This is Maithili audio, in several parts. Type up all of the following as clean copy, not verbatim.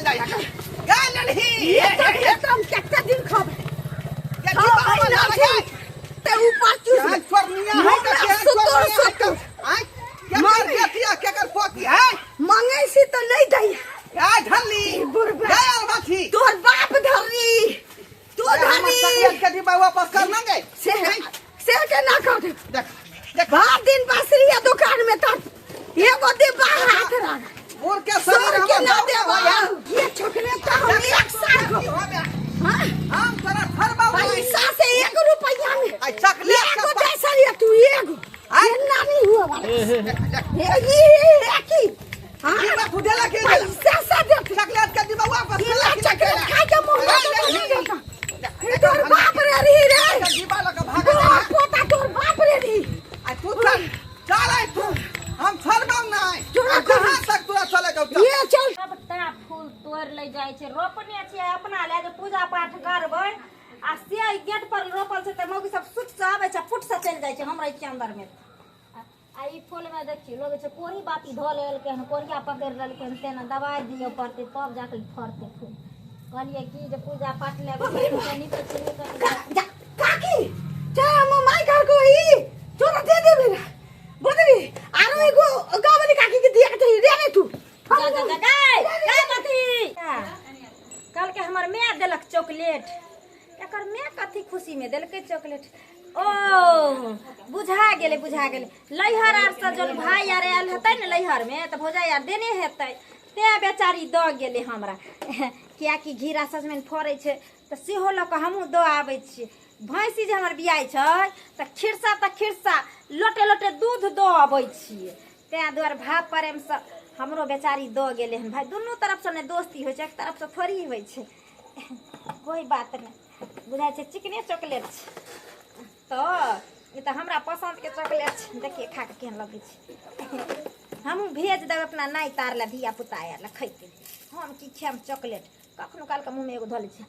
चल जा यहाँ गा लड़ही। ये चॉकलेट हम कितना दिन खाबे? ये डिब्बा हमर ना लगे। ते ऊपर चूस। केहन चोरनिया है त, केहन सुतुर चोरनिया है त। सुतुर। आँय, केकर बेटी आ केकर पोती है? मांगे छी तो नहीं दई। गाय धरली। बुढ़बा। गाय और बाछी। तोहर बाप धरली, तू हमर धरली। चॉकलेट के डिब्बा वापस कर ना गए। से से के ना कर दे। देख देख। भर दिन बसरी है दुकान में तब एगो डिब्बा हाथ रख। बुढ़ के शरीर सर के हमर ना दौड़ा देबा। होइए। ये चॉकलेट तो हम एक साल को हाँ? हम तोरा फरबा। पैसा से एक रुपया में आ चॉकलेट एगो के दे सर, तू एगो। आय। ये नानी हुआ वाला। देख देख। ये ये की हाँ? डिब्बा तू देला के देला? पैसा से दे। चॉकलेट के डिब्बा वापस ये देला कि चॉकलेट नहीं? खा के मुंह में तो नहीं देता। ये तोर बाप रे रही रे। डिब्बा लऽ के भागल। तोर पोता तोर बाप रे रही। आ तू चल चल आइ तू, हम छोड़बौ नहि। तोरा आ कहाँ तक तोरा चले के चल। ये चल। सबटा फूल तोड़ि लै जाइ छै। रोपने छियै अपना लए जे पूजा पाठ करबै आ से एहि गेट पर रोपल छै तऽ मौगी सब सुट से आबै छै, फुट से चलि जाइ छै। हम रहै छियै अंदर मे। आ ई फूल मे देखियौ, लगै छै कोढ़ी बाती धऽ लेलकै हन, कोढ़िया पकड़ि लेलकै हन, तेना दबाइ दिअ पड़तै तब जाके ई फड़तै फूल। कहलियै की जे पूजा पाठ लए नीपै छियै, नीपै छियै। जा काकी, चल हम माई घर को ई तोरा दे दे मेरा बुझली। आरो एगो गाँव वाली काकी के दिया के रे रे तू। जा जा जा, गाय गाय मती। कहलकै हमर माय देलक चॉकलेट। एकर माय कथी खुशी में देलकै चॉकलेट? ओ बुझा गेलै, बुझा गेलै। लैहर आर से जन भाई आर आयल हेतै ने लैहर में तऽ भौजाई आर देने हेतै, तें बेचारी दऽ गेलै हमरा। किएकि घिरा सजमनि फड़ै छै तऽ सेहो लऽ कऽ हमहूँ दऽ आबै छियै। भैंसी जे हमर बियाइ छै तऽ खिरसा तऽ खिरसा लोटे लोटे दूध दऽ अबै छियै, तें दुआरे भाव प्रेमसँ हमरो बेचारी दऽ गेलै हन। भाय, दुनू तरफसँ ने दोस्ती होइ छै, एक तरफसँ थोड़ी होइ छै। कोइ बात नहि, बुझाइ छै चिकने चॉकलेट छै तऽ ई तऽ हमरा पसन्दके चॉकलेट छै। देखिए खा कऽ केहन लगै छै। हमहूँ भेज देबै अपना नाइ तार लए, धिया पुता आर लए खैतै। हम की खायब चॉकलेट? कखनो कालके मुँहमे एगो धऽ लै छियै।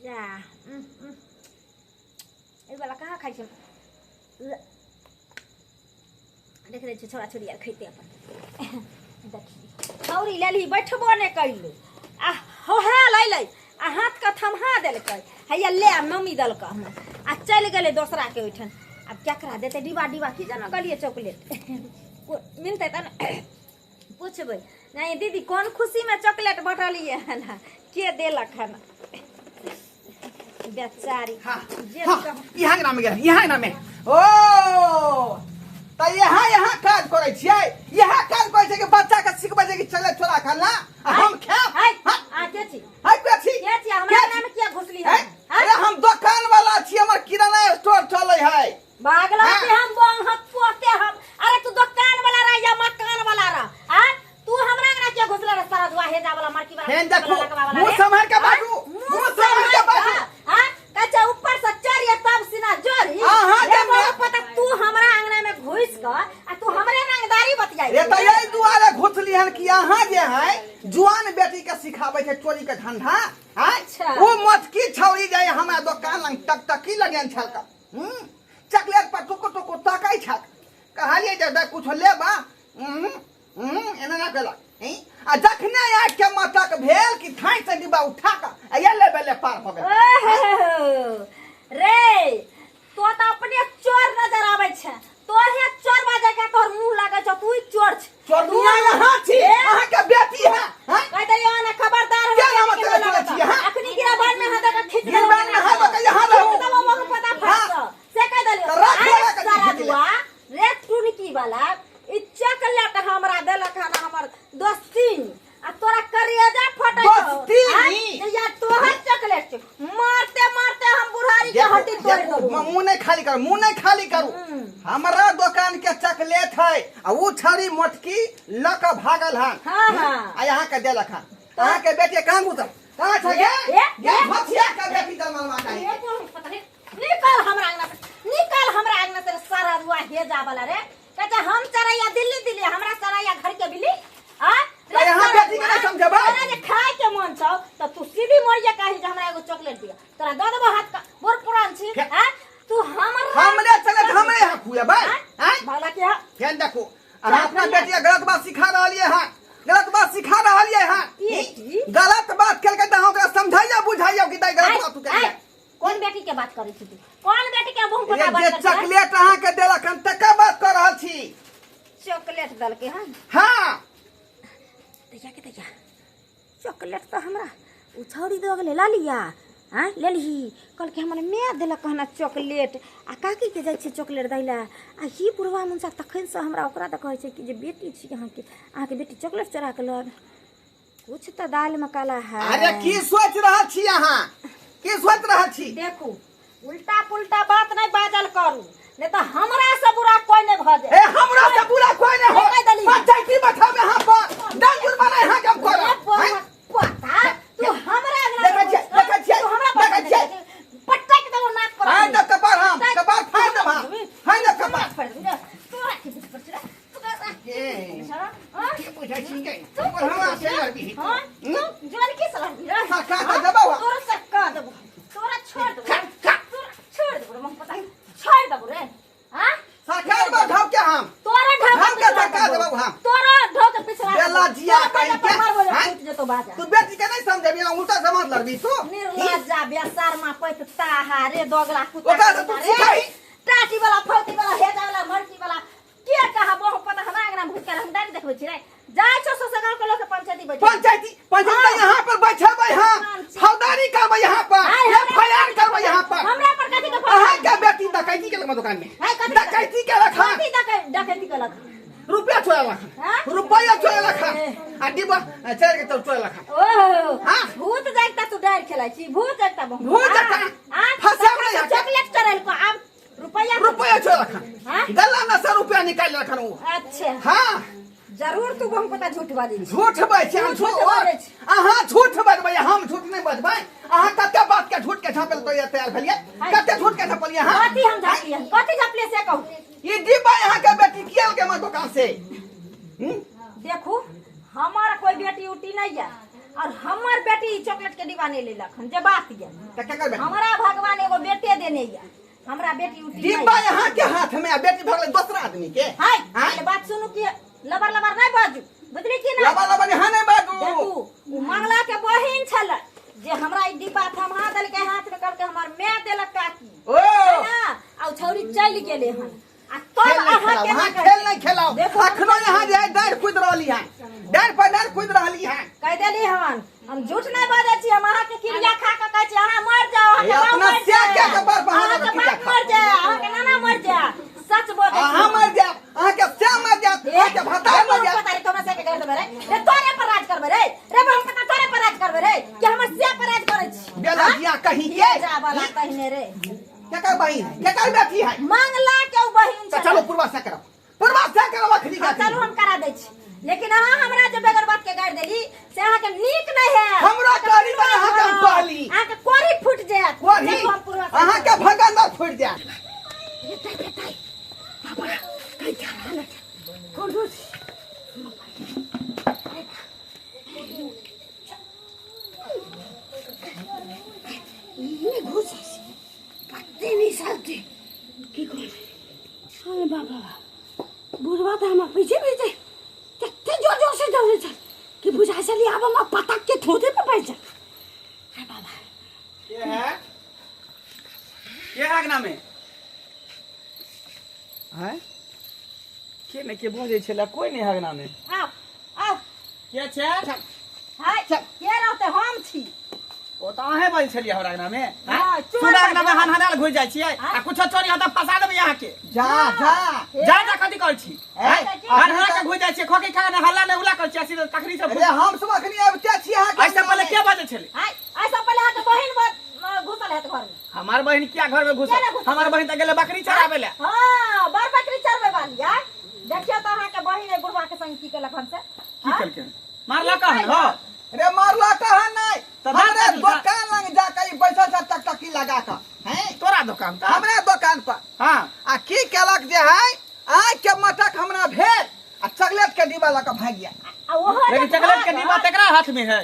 जा, ई वाला कहाँ खाइ छै? देख लै छियै, छोड़ा छोड़ी आर खैतै अपन। देखी, छौरी लेलही, बैठबो नहि कैलू आ होहे लैलै आ हाथके थमहा देलकै, हैया ले मम्मी देलकै हमरा, आ चलि गेलै दोसराके ओहिठाम। आब केकरा देतै डिब्बा डिब्बा की जानो गेलियै चॉकलेट मिलतै तऽ ने पुछबै। नहीं दीदी, कोन खुशीमे चॉकलेट बटलियै हन? के देलक हन बेचारी? हाँ, जे हाँ, यहाँ के नाम गेल, यहाँ के नाम। ओ तऽ यहाँ यहाँ काज करै छियै, यहाँ काज करै छियै कि बच्चा के सिखबै छै कि चले छोरा खाना आ हम खायब? हाय। हाँ, आ के छी? हाय, के छी? के छी? हमरा के छी? नाम किया घुसली? हैं? हन अरे हम दोकान वाला छी, हमर किराना स्टोर चलै है। भागला। हाँ। से हम बोंग हक पोते हम। अरे तू दुकान वाला रह या मकान वाला रह, आ तू हमरा अंगना किया घुसला रे? सारा दुआ हेजा वाला, मरकी वाला, हेन वाला, देखू, लकवा वाला मुंह रे। सम्हार के हाँ? बाजू, मुंह सम्हार के बाजू। हाँ? कच्चा ऊपर से चढ़िए तब सीना जोड़ी। अहाँ रे जे बाबा, पता तू हमरा अंगना में घुस क आ तू हमरे रंगदारी बतियाई। रे तऽ एहि दुआरे घुसली हन कि अहाँ जे है जुआन बेटी के सिखाबै छै चोरी के धंधा। आँय? अच्छा। ओ मोटकी छौरी जे हमरा दोकान लग टकटकी लगेन छल क, चॉकलेट पर टुकुर टुकुर तकै छल। कहलियै जे दे कुछ लेबा, एना ना केलक। हैं? आ जखने आँखि के मटक भेल कि थाई से डिब्बा उठा कऽ आ एले बेले पार भऽ गेल। ओहो, रे तो तऽ अपने चोर नजर आबै छै। तोहे चोर बाजे के तोहर मुंह लागै छौ। तू ही चोर छ। चोरनिया यहाँ छी, ए? अहाँ के बेटी है, हैं? कह देलियो ना, खबरदार। क्या नाम चले चले छी, हाँ? अखनी गिरबान में हाथ के खींच गिरबान में हाथ के यहाँ रहू। खींच देबो बहु पता हाँ। फट से कह देलियो। तऽ राख अरे लगा के सारा खींच ले। दुआ रे टुनकी वाला, ई चॉकलेट हमरा देलक हन हमर दोस्तीन आ तोरा करेजा फटै छौ। दोस्तीनी? आँय? या तोहर चॉकलेट छौ। मारते मारते हम बुढ़ारी के हड्डी तोड़ देखू, देबो। मुंह नहीं खाली करू, मुंह नहीं खाली करू। हमरा दोकान के चॉकलेट है आ ऊ छड़ी मोटकी ल के भागल हन। हाँ, हाँ। आ यहाँ के देलक हन। अहाँ के बेटी कहाँ गुजर कहाँ छै? ए, गे ए, गे ए। भथिया के बेटी जन्मल माता ए, तोहर पता नहीं। निकल हमरा अंगना से, निकल हमरा अंगना से रे सारा रुआ हेजा वाला रे। कहै हम चरैया दिल्ली दिल्ली, हमरा चरैया घर के बिल्ली। आ तऽ यहाँ बेटी के नहि समझेबै? तोरा जे खाय के मन छौ तऽ तू सीधी मरिया कही जे हमरा एगो चॉकलेट दिया, तोरा दऽ देबो हाथ का। बड़ पुरान छी। आ तू हमर हमरे चलत हमरे यहाँ खुएबै? आँय? भला के फेन देखू, अहाँ अपना बेटी के गलत बात सिखा रहलियै हन, गलत बात सिखा रहलियै हन। की? कोन बेटी के बात करै छी तू? कोन बेटी के मुंह पर बात जे करै छी? चॉकलेट अहाँ के देलक हन तकर बात कर रहल छी। चॉकलेट देलकै हन? हाँ। दैया के दैया, चॉकलेट तऽ हमरा ओ छौड़ी दऽ गेलै, लऽ लिया। आँय लेलही? कहलकै हमर माय देलक हन चॉकलेट। आ काकीके जाइ छियै चॉकलेट दै लए, आ ही बुढ़वा मुनसा तखनसँ हमरा ओकरा तऽ कहै छै कि जे बेटी छी अहाँके, अहाँके बेटी चॉकलेट चोरा कऽ लऽ आयल। कुछ तऽ दालिमे काला है। अरे की सोच रहल छी अहाँ? की सोच रहल छी? देखू, उल्टा पुल्टा बात नहि बाजल करू, नहीं तऽ हमरा से बुरा कोई नहीं भऽ जाए। ए हमरा से बुरा कोई नहीं हो। कहि देली। पंचायती बैठाबे यहाँ पर, दंड जुर्माना यहाँ के हम करब। हैं? पता तू हमरा अगला देखै छियै, देखै छियै, तू हमरा पर देखै छियै। पटक देबो नाक पर। हाय न कपार, हम कपार फाड़ देब हम। हाय न कपार। फाड़ देबो तोरा के बुझ पर छे तोरा। के हां के बुझै छी के हमरा से लड़बी? हां, तू जोर की सलाह दी रे? हाँ, का का देबो? तोरा से का देबो? तोरा छोड़ देबो। खा, खा। तोरा छोड़ देबो रे, मन पता छोड़ देबो रे। हां, सरकार बैठाओ के हम तोरा ढोक हम के सरकार देबो हम। तोरा ढोक पिछड़ा बेला जिया कहीं के, मारबो हैं? फूट जेतो बाजा। तू बेटी के नहीं समझेबी, उल्टा समझ लड़बी तू। निर्लज्जा बेशर्मा पैत ताहा रे, दोगला कुत्ता ओकरा से तू रे। सिखाही। टाटी वाला, फौती वाला, हेजा वाला, मरकी वाला के कहा बहु पता हमरा अंगना भूत कर हम डाली देखबै छी रे। जाइ छौ ससुर गांव के लोग के पंचायती बैठे। पंचायती, पंचायती हाँ। यहाँ पर बैठेबै हम। पंचायती। फौजदारी करबै यहाँ पर। हाय, हमरा एफ I R करबै यहाँ पर। हमरा पर कथी के अहाँ के बेटी डकैती केलक दुकान में। हाय, कथी? डकैती केलक हन। कथी डकैती केलक? रुपया चोरेलक हन। हाँ? रुपया चोरेलक हन आ डिब्बा चढ़ के चल चोरेलक हन। ओहो। हाँ? भूत जागता तू डर खेলাই छी, भूत जागता बहु। भूत जगता। हाँ? फंसाब नहीं हके। चॉकलेट चोरेल को आब रुपया रुपया चोरेलक हन। हाँ? गला में से रुपया निकालि लेलक हन ओ। अच्छा। हाँ। जरूर तू बहु पता झूठ बाजै छी। झूठ बाजै छी हम? झूठ झूठ बाजै छी। अहाँ झूठ बजबै, हम झूठ नहि बजबै? अहाँ कते बात के झूठ के झापल तो तैयार भेलियै? कते झूठ के झापलियै अहाँ? कथी हम झापलियै? कथी झापलियै से कहू। ई डिब्बा यहाँ के बेटी किया के हमर दुकान से? देखू, हमार कोई बेटी उटी नहीं है और हमर बेटी ई चॉकलेट के डिब्बा नहीं लेलक हन, जे बात ये। तऽ केकर बेटी? हमरा भगवान एगो बेटे देने ये, हमरा बेटी उटी नहीं। डिब्बा यहाँ के हाथ में आ बेटी भगलै दोसरा आदमी के। हाय। आँय? पहले बात सुनू कि लबर लबर नहीं बाजू, बुझली कि नहीं? लबा लबा यहाँ नहि बाजू। देखू, उ मंगला के बहिन छल जे हमरा ई डिब्बा थमा देलकै हाथ में, कहलकै हमर माय देलक काकी। ओ है ना? आ उ छौरी चलि गेलै हन आ तब खेल नहीं अहाँ खेलाओ, केना हाँ, कहै? खेल नहीं खेलाओ। देखो, अखनो यहाँ जे है डाढ़ कूद रहली है, डाढ़ पर डाढ़ कूद रहली है। कहि देली हन, हम झूठ नहीं बाजै छी। हम अहाँके क्रिया खा कऽ कहै छी, अहाँ मर जाओ, अहाँके ए, बाप अपना मर से जाए, के के बाप अहाँ अहाँके के क्रिया बाप खा। मर जाए, अहाँके नाना मर जाए, सच बजै छी। अहाँ मर जायब, अहाँके से मर जायब, अहाँके भतार मर जायब। पता रे, तोरा से के कर देबै रे, रे तोरे पर राज करबै रे, रे हम पता तोरे पर राज करबै रे कि हमर से पर राज करै छी। बेला जिया कहीं के जा वाला तहिने रे। केकर बहिन है? केकर बेटी है? मंगला के उ बहिन तऽ छै। चलो पूर्वा से करब, पूर्वा से करब अखनी। हाँ, चलू, हम करा दै छी, लेकिन अहाँ हमरा जे बगैर बात के गारि देली से अहाँके नीक नहि है। हमरा कहली तऽ अहाँके हम कहली। अहाँके कोरी फूटि जायत। कोढ़ी चलू, हम पूर्वा से अहाँके भगंदर फूटि जायत। नहीं घुस पत्ते नहीं सालते की कर। अरे बाबा, बुढ़वा तो हम पीछे पीछे कते जोर जोर से दौड़े चल कि बुझा चली अब हम पटक के थोड़े पे बैठ जा। अरे बाबा। के है? के है अंगना में? हैं, के ने के बजै छलै? कोई नहीं है अंगना में। आउ आउ। के छै? हाय, के रहते? हम छी। ओ तऽ अहें बजै छलियै हमरा अंगना में? हाँ, चोर सुना, अंगना में बजै। हन हनाल घुसि जाइ छियै आ कुछो चोरी होता फंसा देबै अहाँ के। जा जा जा जा, कथी कहै छी? ए, हन हना के घुसि जाइ छियै, खोखी खा के हल्ला ने उला करै छियै, सीधे तखनी से। अरे हम सब अखनी आबिते छी अहाँके। ऐसे पहले के बजै छलै? हाय, ऐसा पहले अहाँके बहिन घुसल हैत घर में। हमार बहिन किया घर में घुसल? किया ने घुसल? हमार बहिन तऽ गेलै बकरी चराबै लए। हाँ, बड़ बकरी चरबै वाली आ। देखियौ तऽ अहाँके बहिन एहि बुढ़वा के संग की केलक हन से। की केलकै? मारलक हन हो? रे मारला कहाँ नहीं, तऽ हमरे दाँत काटि दुकान लग जाके ई बैसल छै टकटकी लगा कऽ हैं। तोरा दुकान पर? हमरे दुकान पर। हाँ। आ की केलक जे है, आँख के मटक हमरा भेल आ चॉकलेट के डिब्बा लऽ कऽ भागि गेल। आ ओहो लेकिन जे चॉकलेट के भागल- डिब्बा तेकरा हाथ में है।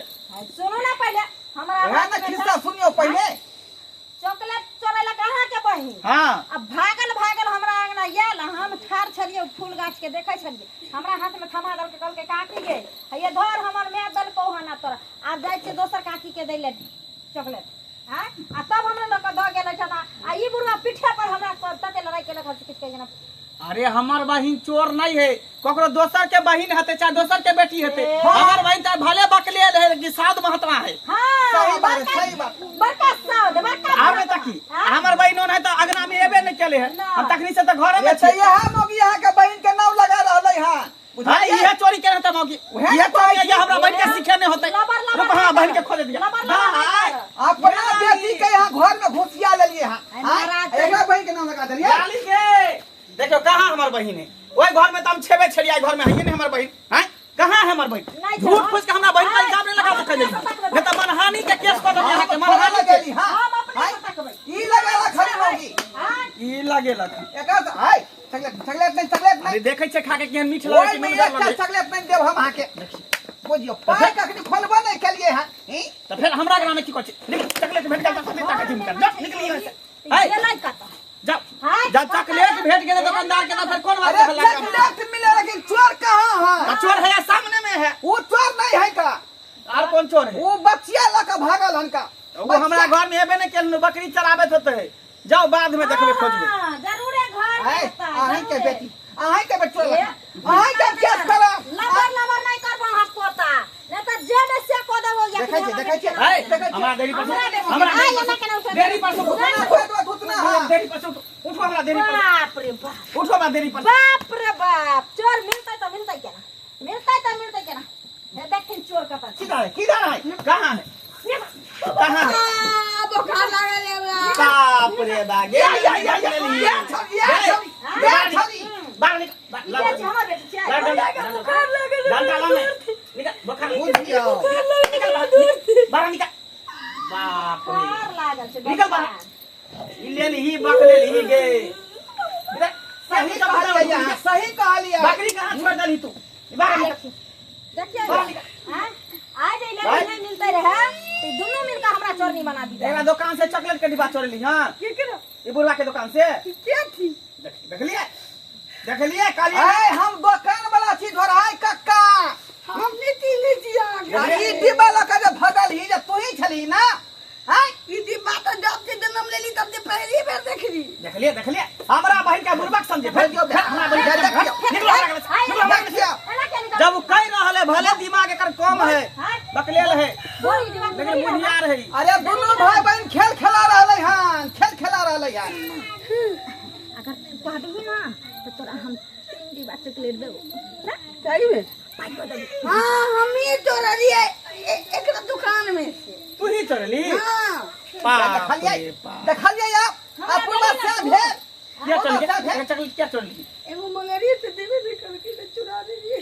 सुनू ना, पहिले हमरा वएह ने हाथ में खिस्सा सुनियौ पहिले। चॉकलेट चोरेलक अहाँके बहिन। हाँ। आ भागल भागल हमरा अंगना आयल, हम ठाढ़ छलियै, ओ फूल गाछ के देखै छलियै, हमरा हाथ में थमा देलकै, कहलकै काकी गे, ये धर, हमर माय देलकौ हन आ तोरा। आब जाइ छियै दोसर काकी के दै ले चॉकलेट। आँय, आ तब हमरा लऽ कऽ दऽ गेल। बुढ़वा पीठे पर हमरा पर तते लड़ाई केलक हर किछु कहि ना। अरे हमर बहिन चोर नहीं है, ककरो दोसर के बहिन हेते चाहे दोसर के बेटी हेते, हमर बहिन चाहे भले बकले रहे लेकिन साध महात्मा है। हां सही बात है, सही बात। बड़का साध, बड़का आब नहीं तकी हमर बहिन ओन है तो अगना में एबे नहीं केले है, हम तखनी से तो घरे में ये छी। तो यह मौगी यहाँ के बहन के नाम लगा रहलै हन। हां इहे चोरी केने त मौगी, उहे इहे चोरी है, हमरा बहिन के सीखे नहीं होते। लबर, लबर रुक, हां बहिन के खोज दिया। लबर, लबर नहीं कर। अपना बेटी के यहाँ घर में घुसिया लेलिए हन। अरे महाराज, एकरा बहन के नाम लगा देलिए। गाली के देखियो कहाँ हमर बहिन है, ओई घर में त हम छेबे छेड़िया, घर में है नहीं हमर बहिन। हैं कहाँ है हमर बहिन? नहीं झूठ छे। फूस के हमरा बहिन पर हाँ, इल्जाम नहीं लगा हम सकले, अपने से तकबै। नहीं त मनहानि के केस कर देब अहाँ के, मनहानि के। लगेली, हाँ। हम अपने से तकबै। ई लगेला खड़ी मौगी। हां ई लगेला। एकर से हाय चॉकलेट, चॉकलेट नहीं, चॉकलेट अरे नहीं। देखै छै खा के केहन मीठ लगै ओइ छै, में नुनगर एकटा लगै। चॉकलेट नहीं देब हम अहाँके। बुझियौ पाइ कखनी खोलबो नहीं केलिए हन। ई त फेर हमरा ग्राम में की कहै छै? निकल, चॉकलेट भेट गेल त कते ताकत निकल, जा निकली यहाँ से। है गेलै कत? जाओ हाँ, जब चॉकलेट भेट गेलै दुकानदार के, त फेर कोन बात अरे के हल्ला करबै? चॉकलेट मिले लेकिन चोर कहाँ है? आ चोर है सामने में है। वो चोर नहीं है का? और कौन चोर है? वो बच्चिया लऽ के भागल हन का। वो हमरा घर में एबे नहीं केलनु, बकरी चराबैत होते। जाओ बाद में देखबे खोजबे। हां, जरूरे घर में आय हेतै, अहीं के जरूरे। बेटी, अहीं के बेटी चोर अहीं के केस करब। लबर लबर नहीं करबो अहाँ पोता, नहीं त जे ने से को देबो या। देखै छियै, देखै छियै। है देखै छियै। हमरा देरी पर हमरा बेटी। हमरा आइ एना केना उठेबै? देरी पर से उठो। उतना खोदबो, उतना हाँ। देरी पर से उठो, उठो हमरा देरी पर, बाप रे बाप, उठो हमरा देरी पर। बाप रे बाप, चोर मिलतै त मिलतै केना, मिलतै त मिलतै केना? हे देखथिन चोर कतऽ छै। किधर है, किधर है, कहाँ है, कहाँ है? आ, बोखार लागल है हमरा। बाप रे बा, गे या, या, या, या, या, छौरी, या, छौरी, या, छौरी। बाहर निकल, बाहर ई बेटी हमर बेटी छै। डंडा बोखार लागल है। डंडा लाओ ने, निकल बोखार, बुझियौ। बाहर निकल। बाप रे, बोखार लागल छै। निकल बाहर। ई ले ली बक ले ली गे। इधर, सही सही कहलियै अहाँ, सही कहलियै। बकरी कहाँ छोड़ दली तू? बाहर निकल। देखियौ बाहर निकल। हां, आज ई लेली नहीं मिलतै रहे त ई दुनू मिलके हमरा चोरनी बना दी। एकरा दुकान से चॉकलेट के डिब्बा चोरेली। हां के केना? ई बुढ़वा के दुकान से। के थी? देखलिए, देखलिए काली। आय हम दोकान वाला छी धोराय कक्का। हम नीति लीजिए अहाँके। ई डिब्बा लऽ के जे भगल ही जे तू ही छलही ना? आय ई डिब्बा तऽ जब से जन्म लेली तब से पहली बेर देखली। देखलिए, देखलिए हमरा बहिन के बुढ़बक समझे। फेर देखियौ, हमरा बहिन के देखियौ। निकलो हमरा घर से, निकलो हमरा घर से। देखियौ। एना केना निकल? जब कह रहल है भले दिमाग एकर कम है, बकलेल है, बोली दिमाग लेकिन बुधियार है। अरे दुनू भाई बहन खेल खेला रहलै हन, खेल खेला रहलै हन। अगर तू कहबही ना तो तोरा हम 3 डिब्बा चॉकलेट देबो ना। सही में? पाइयो देबो। हाँ, हम ही चोरलियै एकरा दुकान में से। तू ही चोरली? हाँ। बाप देखलियै, रे बाप। देखलियै आप आ पूर्वा से भेल। क्या चोरली? एकर चॉकलेट क्या चोरली? एगो मंगरी से देबे नहीं करके तो चुरा देलियै।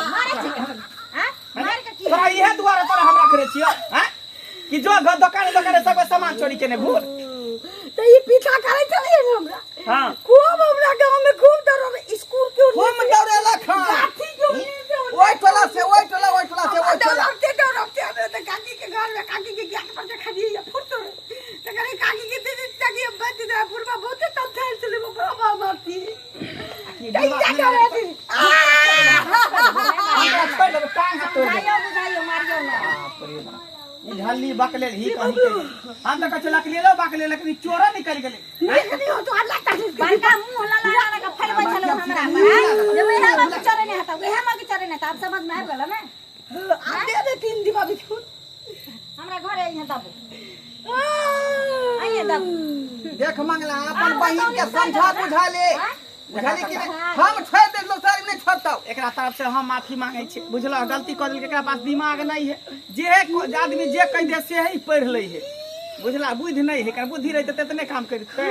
मारे छी हां, मार के की? तोरा इहे दुआरे तोरा हमरा करे छियो हैं कि जो घर दुकान दुकान सब सामान चोरी केने घूर। तऽ ई पीछा करै छलियै ने हमरा। हां। खूब हमरा गाँव में खूब दौड़ल, स्कूल के ओने खूब से, दौड़ेलक हन। गाछी के ओने से ओने। ओहि टोला से ओहि टोला, ओहि टोला से ओहि टोला। दौड़ते दौड़ते हमरा तऽ काकी के घर में काकी के गेट पर देखलियै या फुट दौड़े। तऽ कहलियै काकी के दीदी काकी हम बच दे बुढ़वा बहुते तब थाल छलै बुढ़वा बाबा मारती। कि तऽ बुढ़वा ई क्या करै छी? हमरा छोड़ि देबै, टांग हाथ तोड़ि देबै। बुझाइयो, बुझाइयो, मारियो ना। बाप रे बाप, ई झल्ली बकलेल ही कहीं के। हम तऽ कहै छियै लकलेलो बकलेल, लेकिन ई चोरा निकलि गेलै। नहीं नहीं हो तो अल्लाह तकलीफ के। बड़का मुंह लला लला के फैलबै छलौ हमरा पर, आँय? जे उएह मौगी चोरे नहि हेतौ, उएह मौगी चोरे नहि हेतौ। आब समझ में आबि गेलौ ने? आ दे दे 3 डिब्बा बिस्कुट। हमरा घरे अइहे दबो, अइहे दबो। देख मंगला, अपन आब बहिन के बताउ समझा निकल बुझा ले। आँय? बुझाली कि नहीं? हम छोड़ देलो सारी नहीं छोड़ता। एकरा तरफ से हम माफी मांगे छी, बुझलो? गलती कर देलकै, एकरा पास दिमाग नहीं है। जे आदमी जे कह दे से ही पढ़ लै है, बुझला? बुद्धि नहीं है, एकर बुद्धि रहते ततने काम करते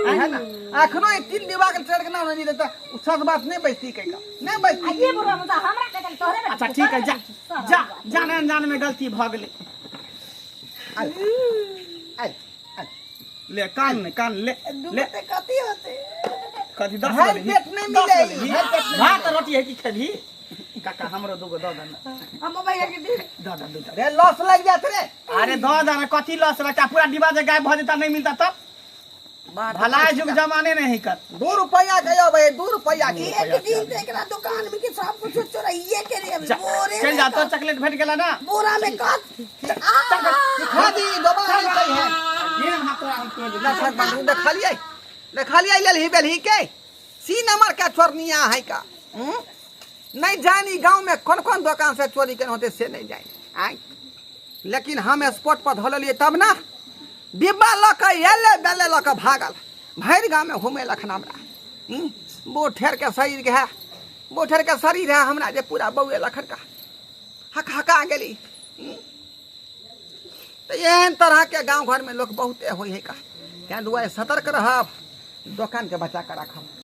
है ना? अखनो ई 3 डिब्बा के चढ़ के ना नहीं देता, उ सच बात नहीं बैठती कहीं का नहीं आ बैठती। ये बुढ़वा मुदा हमरा कहै तोहरे बेटी अच्छा छी, ठीक है, तोहरे जा बेटी छी, सारा जा बुढ़वा। जाने अनजाने में गलती भ गेलै। आइ आइ आइ ले कान ने कान ले ले। ते कथी होते? कथी 10 भरि लेबही? पेट नहि 10 मिलै, लेबही? भरि पेट नहि। भात रोटी है की खेबही? काका हमरो दूगो दऽ दे ने। हम भैया के दे। दऽ दे दूटा। रे लॉस लग जात रे। अरे दऽ दे ने, कथी लॉस लगता? पूरा डिब्बा जे गायब भऽ जेता, नहीं मिलता तब? भला जुग जमाने नहीं कर। 2 रुपया के अबै, 2 रुपया के। एक दिन तऽ एकरा दुकान में के सब कुछ चोराइए के रे बोरे चल जा तो चॉकलेट भेट गेला ना। बोरा में कत खा दी दोबारा अइतै है। ये हम तोरा हम तोड़ देबै। लखन बंधु देखलियै, देखलियै लेलही बेलही के सी नंबर के चोरनिया है का। हम्म? नहीं जानी गांव में कौन कौन दुकान से चोरी केने होते से नहीं जानी आय। लेकिन हम स्पॉट पर धो लेलियै तब ना डिब्बा लऽ कऽ एले बेले लऽ कऽ भागल भरि गाँवमे घुमे लखन हमरा। बूढ़ के शरीर के है, बूढ़ के शरीर है हमरा जे पूरा बौए लखन का हक हका गेली। तऽ एहन तरहके गाँव घरमे लोक बहुते होइ है का, ताहि दुआरे सतर्क रहब, दोकानके बचा कऽ राखब।